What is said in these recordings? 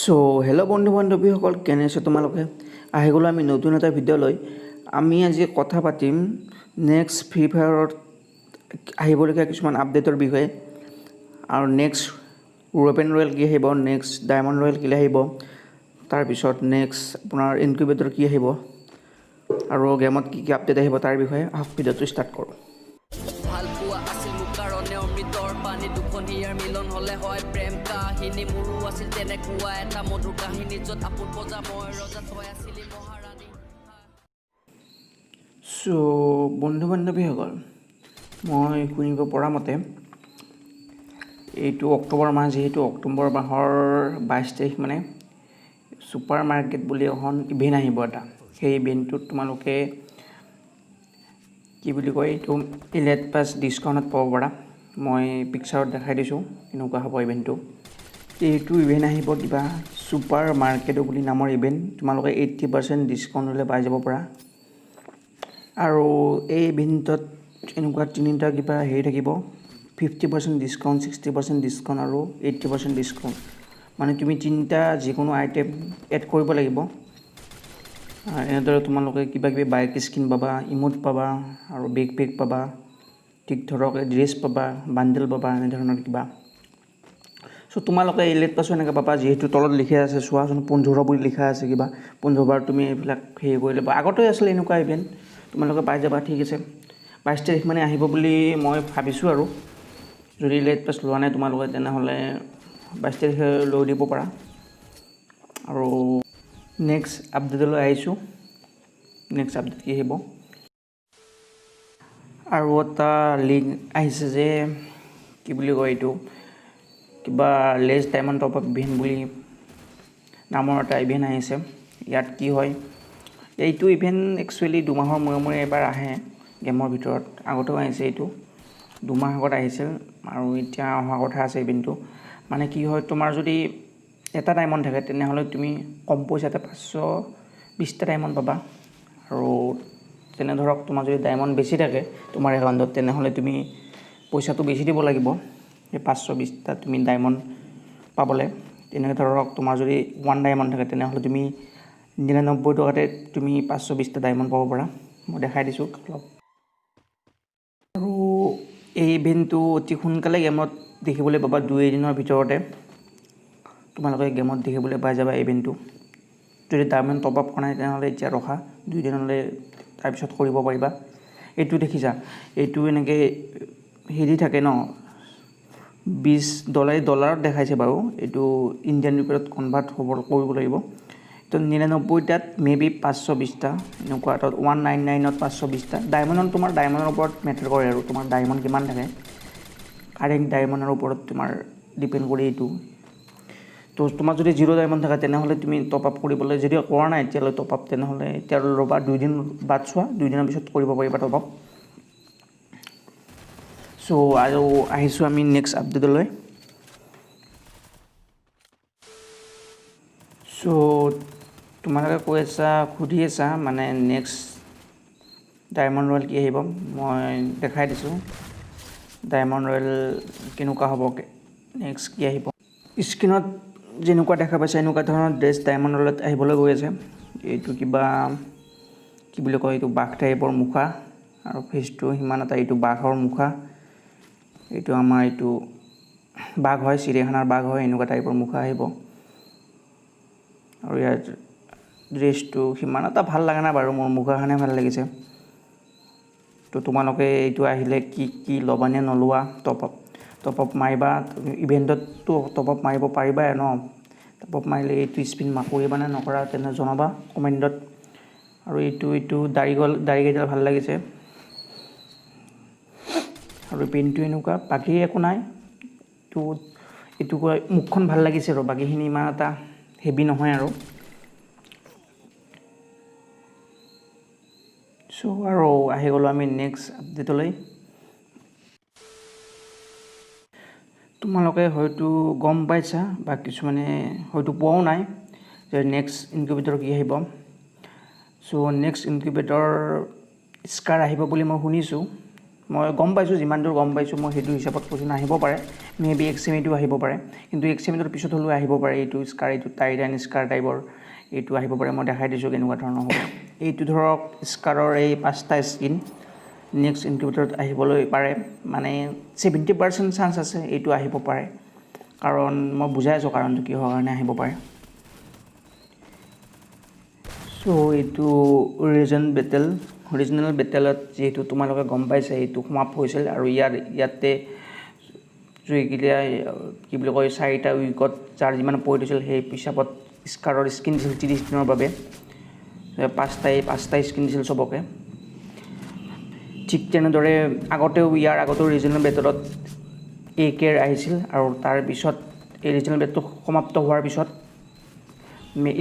চ' hello' বন্ধু বান্ধৱীসকল, কেনে আছে তোমালোকে? আহি গ'লোঁ আমি নতুন এটা ভিডিঅ' লৈ। আমি আজি কথা পাতিম নেক্সট ফ্ৰী ফায়াৰত আহিবলগীয়া কিছুমান আপডেটৰ বিষয়ে আৰু নেক্সট ৱেপন ৰয়েল কি আহিব, নেক্সট ডায়মণ্ড ৰয়েল কি আহিব, তাৰপিছত নেক্সট আপোনাৰ ইনকিউবেটৰ কি আহিব আৰু গেমত কি কি আপডেট আহিব তাৰ বিষয়ে। আহক, ভিডিঅ'টো ষ্টাৰ্ট কৰোঁ। ভাল পোৱা আছিল মোৰ কাৰণে অমৃতৰ পানী। দুখন হিয়াৰ মিলন হলে হয় প্ৰেম কাহিনী। মোৰো আছিল তেনেকুৱা এটা মধুৰ কাহিনী, য'ত আপোন প্ৰজা মই ৰজা, তই আছিলি মহাৰাণী। চ' বন্ধু বান্ধৱীসকল, মই শুনিব পৰা মতে এইটো অক্টোবৰ মাহ, যিহেতু অক্টোবৰ মাহৰ 22 তাৰিখ মানে ছুপাৰ মাৰ্কেট বুলি এখন ইভেণ্ট আহিব এটা। সেই ইভেণ্টটোত তোমালোকে কি বুলি কয় এইটো ইলাইট পাছ ডিছকাউণ্টত পাব পাৰা। মই পিকচাৰত দেখাই দিছোঁ কেনেকুৱা হ'ব ইভেণ্টটো। এইটো ইভেণ্ট আহিব কিবা ছুপাৰ মাৰ্কেট বুলি নামৰ ইভেণ্ট। তোমালোকে 80% ডিছকাউণ্ট হ'লে পাই যাব পাৰা। আৰু এই ইভেণ্টত এনেকুৱা তিনিটা কিবা হেৰি থাকিব, 50% ডিছকাউণ্ট, 60% ডিছকাউণ্ট আৰু 80% ডিছকাউণ্ট। মানে তুমি তিনিটা যিকোনো আইটেম এড কৰিব লাগিব। এনেদৰে তোমালোকে কিবা কিবি বাইক স্কিন পাবা, ইমোট পাবা আৰু বেক পেক পাবা, ঠিক ধৰক ড্ৰেছ পাবা, বাণ্ডেল পাবা, এনেধৰণৰ কিবা। চ' তোমালোকে ইলাইট পাছো এনেকৈ পাবা। যিহেতু তলত লিখা আছে, চোৱাচোন, 15 বুলি লিখা আছে কিবা। 15 বাৰ তুমি এইবিলাক হেৰি কৰি ল'বা। আগতে আছিলে এনেকুৱা ইভেণ্ট, তোমালোকে পাই যাবা। ঠিক আছে, 22 তাৰিখ মানে আহিব বুলি মই ভাবিছোঁ। আৰু যদি ইলাইট পাছ লোৱা নাই তোমালোকে, তেনেহ'লে 22 তাৰিখে লৈ দিব পাৰা। আৰু নেক্সট আপডেটলৈ আহিছোঁ। নেক্সট আপডেট কি আহিব? আৰু এটা লিংক আহিছে যে কি বুলি কয় এইটো কিবা less diamond top up event বুলি নামৰ এটা ইভেণ্ট আহিছে। ইয়াত কি হয়, এইটো ইভেণ্ট একচুৱেলি 2 মাহৰ মূৰে মূৰে এবাৰ আহে গেমৰ ভিতৰত। আগতেও আহিছে এইটো, 2 মাহ আগত আহিছিল আৰু এতিয়া অহা কথা আছে ইভেণ্টটো। মানে কি হয়, তোমাৰ যদি এটা ডায়মণ্ড থাকে, তেনেহ'লে তুমি কম পইচাতে 520টা ডায়মণ্ড পাবা। আৰু তেনে ধৰক তোমাৰ যদি ডায়মণ্ড বেছি থাকে তোমাৰ একাউণ্টত, তেনেহ'লে তুমি পইচাটো বেছি দিব লাগিব সেই 520টা তুমি ডায়মণ্ড পাবলৈ। তেনেকৈ ধৰক তোমাৰ যদি ওৱান ডায়মণ্ড থাকে, তেনেহ'লে তুমি 99 টকাতে তুমি 520টা ডায়মণ্ড পাব পাৰা। মই দেখাই দিছোঁ অলপ। আৰু এই ইভেণ্টটো অতি সোনকালে গেমত দেখিবলৈ পাবা। দুই এদিনৰ ভিতৰতে তোমালোকে গেমত দেখিবলৈ পাই যাবা ইভেণ্টটো। যদি ডায়মণ্ড টপ আপ কৰা নাই, তেনেহ'লে এতিয়া ৰখা দুইদিনলৈ, তাৰপিছত কৰিব পাৰিবা। এইটো দেখিছা, এইটো এনেকৈ হেৰি থাকে ন, 20 ডলাৰ, ডলাৰত দেখাইছে বাৰু, এইটো ইণ্ডিয়ান ৰুপিত কনভাৰ্ট হ'ব কৰিব লাগিব। তো 99টাত মে বি 520টা এনেকুৱা এটাত, 199ত 520টা ডায়মণ্ডত। তোমাৰ ডায়মণ্ডৰ ওপৰত মেটাৰ কৰে আৰু তোমাৰ ডায়মণ্ড কিমান থাকে, কাৰেণ্ট ডায়মণ্ডৰ ওপৰত তোমাৰ ডিপেণ্ড কৰি এইটো। তো তোমাৰ যদি জিৰ' ডায়মণ্ড থাকে, তেনেহ'লে তুমি টপ আপ কৰিবলৈ যদি কৰা নাই এতিয়ালৈ টপ আপ, তেনেহ'লে এতিয়া ৰ'বা, দুইদিন বাদ চোৱা, দুইদিনৰ পিছত কৰিব পাৰিবা টপ আপ। চ' আৰু আহিছোঁ আমি নেক্সট আপডেটলৈ। চ' তোমালোকে কৈ আছা, সুধি আছা, মানে নেক্সট ডায়মণ্ড ৰয়েল কি আহিব। মই দেখাই দিছোঁ ডায়মণ্ড ৰয়েল কেনেকুৱা হ'ব, নেক্সট কি আহিব। স্ক্ৰীণত যেনেকুৱা দেখা পাইছে, এনেকুৱা ধৰণৰ ড্ৰেছ ডায়মণ্ড ৰয়েলত আহিবলৈ গৈ আছে। এইটো কিবা কি বুলি কয় এইটো, বাঘ টাইপৰ মুখা আৰু ফেচটো সিমান এটা, এইটো বাঘৰ মুখা। এইটো আমাৰ এইটো বাঘ হয়, চিৰিয়াখানাৰ বাঘ হয়, এনেকুৱা টাইপৰ মুখা আহিব। আৰু ইয়াৰ ড্ৰেছটো সিমান এটা ভাল লগা নাই বাৰু, মোৰ মুখাখনে ভাল লাগিছে। তো তোমালোকে এইটো আহিলে কি কি ল'বানে নলোৱা? টপ আপ মাৰিবা? ইভেণ্টততো টপ আপ মাৰিব পাৰিবাই ন? টপ আপ মাৰিলে এইটো স্পিন কৰিবা নে নকৰা, তেনে জনাবা কমেণ্টত। আৰু এইটো দাড়ি গল, দাড়িকেইডাল ভাল লাগিছে আৰু পেণ্টটো এনেকুৱা, বাকী একো নাই। এইটো মুখখন ভাল লাগিছে আৰু বাকীখিনি ইমান এটা হেভি নহয় আৰু। চ' আৰু আহি গ'লোঁ আমি নেক্সট আপডেটলৈ। তোমালোকে হয়তো গম পাইছা বা কিছুমানে হয়তো পোৱাও নাই যে নেক্সট ইনকিউবেটৰ কি আহিব। চ' নেক্সট ইনকিউবেটৰ স্কাৰ আহিব বুলি মই শুনিছোঁ। মই গম পাইছোঁ, যিমান দূৰ গম পাইছোঁ মই সেইটো হিচাপত কৈছোঁ, নাহিব পাৰে, মে বি এক্সএমইটো আহিব পাৰে, কিন্তু এক্সএমইটোৰ পিছত হ'লেও আহিব পাৰে এইটো স্কাৰ, এইটো টাইটান স্কাৰ টাইপৰ এইটো আহিব পাৰে। মই দেখাই দিছোঁ কেনেকুৱা ধৰণৰ হ'ব। এইটো ধৰক স্কাৰৰ এই 5টা স্কিন নেক্সট ইনকিউবেটৰত আহিবলৈ পাৰে, মানে 70% চান্স আছে এইটো আহিব পাৰে, কাৰণ মই বুজাই আছোঁ কাৰণটো কিহৰ কাৰণে আহিব পাৰে। চ' এইটো ৰিজনেল বেটেলত যিহেতু তোমালোকে গম পাইছে এইটো সমাপ্ত হৈছিল, আৰু ইয়াতে যিকেইটা কি বুলি কয় 4টা উইকত যাৰ যিমান পইণ্ট হৈছিল সেই হিচাপত স্কাৰৰ স্কিন দিছিল 30 দিনৰ বাবে, 5টা স্কিন দিছিল চবকে। ঠিক তেনেদৰে আগতেও ইয়াৰ আগতেও ৰিজনেল বেটেলত এ কেৰ আহিছিল, আৰু তাৰপিছত এই ৰিজনেল বেটটো সমাপ্ত হোৱাৰ পিছত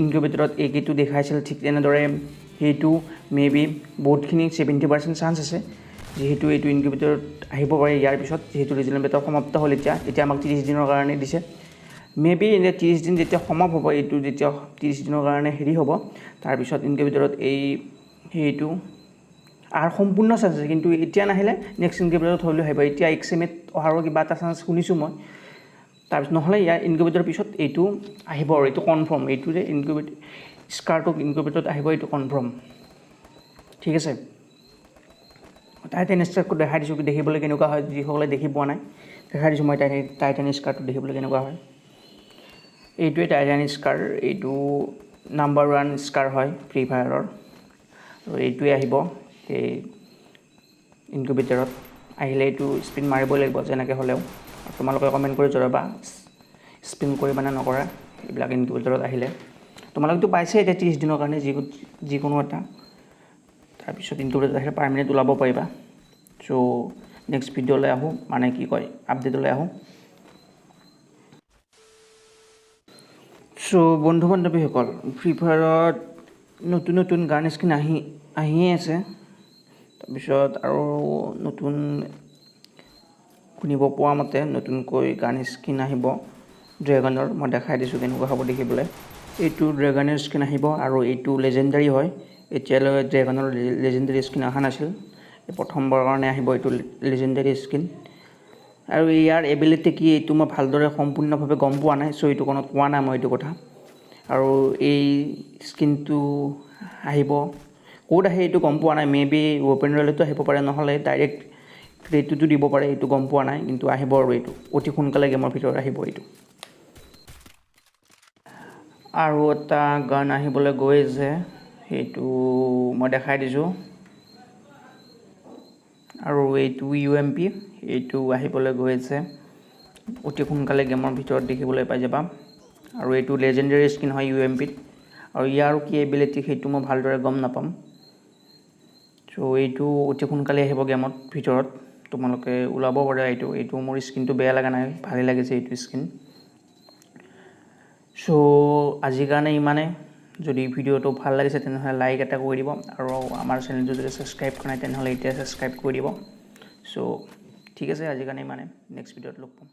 ইনকিউবেটৰত এ কেটো দেখাইছিল। ঠিক তেনেদৰে সেইটো মে বি বহুতখিনি 70% চান্স আছে যিহেতু এইটো ইনকিউবেটৰত আহিব পাৰে ইয়াৰ পিছত, যিহেতু ৰিজনেল বেটৰ সমাপ্ত হ'ল। এতিয়া আমাক 30 দিনৰ কাৰণে দিছে, মে বি এতিয়া 30 দিন যেতিয়া সমাপ্ত হ'ব, এইটো যেতিয়া 30 দিনৰ কাৰণে হেৰি হ'ব, তাৰপিছত ইনকিউবেটৰত এই সেইটো আৰু সম্পূৰ্ণ চান্স আছে, কিন্তু এতিয়া নাহিলে নেক্সট ইনকিউবেটৰত হ'লেও আহিব। এতিয়া এক্সএমএত অহাৰো কিবা এটা চান্স শুনিছোঁ মই, তাৰপিছত নহ'লে ইয়াৰ ইনকিউবেটৰৰ পিছত এইটো আহিব আৰু এইটো কনফাৰ্ম, এইটো যে স্কাৰটোক ইনকিউবেটৰত আহিব এইটো কনফাৰ্ম। ঠিক আছে, টাইটান স্কাৰটো দেখাই দিছোঁ দেখিবলৈ কেনেকুৱা হয়, যিসকলে দেখি পোৱা নাই দেখাই দিছোঁ মই টাইটান স্কাৰটো দেখিবলৈ কেনেকুৱা হয়। এইটোৱে টাইটান স্কাৰ, এইটো নাম্বাৰ 1 স্কাৰ হয় ফ্ৰী ফায়াৰৰ, আৰু এইটোৱে আহিব এই ইনকিউবেটৰত আহিলে এইটো স্পিন মাৰিবই লাগিব যেনেকৈ হ'লেও। তোমালোকে কমেণ্ট কৰি জনাবা স্পিন কৰিবা নে নকৰা এইবিলাক ইনকিউবেটৰত আহিলে। তোমালোকেতো পাইছে এতিয়া 30 দিনৰ কাৰণে যিকোনো এটা, তাৰপিছত ইনকিউবেটৰত আহিলে পাৰমানেণ্ট ওলাব পাৰিবা। চ' নেক্সট ভিডিঅ'লৈ আহোঁ, মানে কি কয় আপডেটলৈ আহোঁ। চ' বন্ধু বান্ধৱীসকল, ফ্ৰী ফায়াৰত নতুন নতুন গান স্কিন আহিয়ে আছে, তাৰপিছত আৰু নতুন শুনিব পোৱা মতে নতুনকৈ গান স্কিন আহিব ড্ৰেগনৰ, মই দেখাই দিছোঁ কেনেকুৱা হ'ব দেখিবলৈ। এইটো ড্ৰেগনৰ স্কিন আহিব আৰু এইটো লেজেণ্ডাৰী হয়, এতিয়ালৈ ড্ৰেগনৰ লেজেণ্ডাৰী স্কিন অহা নাছিল, এই প্ৰথমবাৰৰ কাৰণে আহিব এইটো লেজেণ্ডাৰী স্কিন। আৰু ইয়াৰ এবিলিটি কি এইটো মই ভালদৰে সম্পূৰ্ণভাৱে গম পোৱা নাই, চ' এইটো কাৰণত কোৱা নাই মই এইটো কথা। আৰু এই স্কিনটো আহিব ক'ত আহে এইটো গম পোৱা নাই, মে বি অ'পেন ৰয়েলতো আহিব পাৰে, নহ'লে ডাইৰেক্ট ৰেটটোতো দিব পাৰে, এইটো গম পোৱা নাই, কিন্তু আহিব আৰু এইটো অতি সোনকালে গেমৰ ভিতৰত আহিব এইটো। আৰু এটা গান আহিবলৈ গৈ আছে, সেইটো মই দেখাই দিছোঁ। আৰু এইটো ইউ এম পি, এইটো আহিবলৈ গৈ আছে অতি সোনকালে গেমৰ ভিতৰত দেখিবলৈ পাই যাবা। আৰু এইটো লেজেণ্ডাৰী স্কিন হয় ইউ এম পিত, আৰু ইয়াৰো কি এবিলিটি সেইটো মই ভালদৰে গম নাপাম। চ' এইটো অতি সোনকালে আহিব গেমত ভিতৰত, তোমালোকে ওলাব পাৰা এইটো। এইটো মোৰ স্কিনটো বেয়া লগা নাই, ভালেই লাগিছে এইটো স্কিন। চ' আজিৰ কাৰণে ইমানে। যদি ভিডিঅ'টো ভাল লাগিছে তেনেহ'লে লাইক এটা কৰি দিব, আৰু আমাৰ চেনেলটো যদি ছাবস্ক্ৰাইব কৰা নাই তেনেহ'লে এতিয়া ছাবস্ক্ৰাইব কৰি দিব। চ' ঠিক আছে, আজিৰ কাৰণে ইমানে, নেক্সট ভিডিঅ'ত লগ পাম।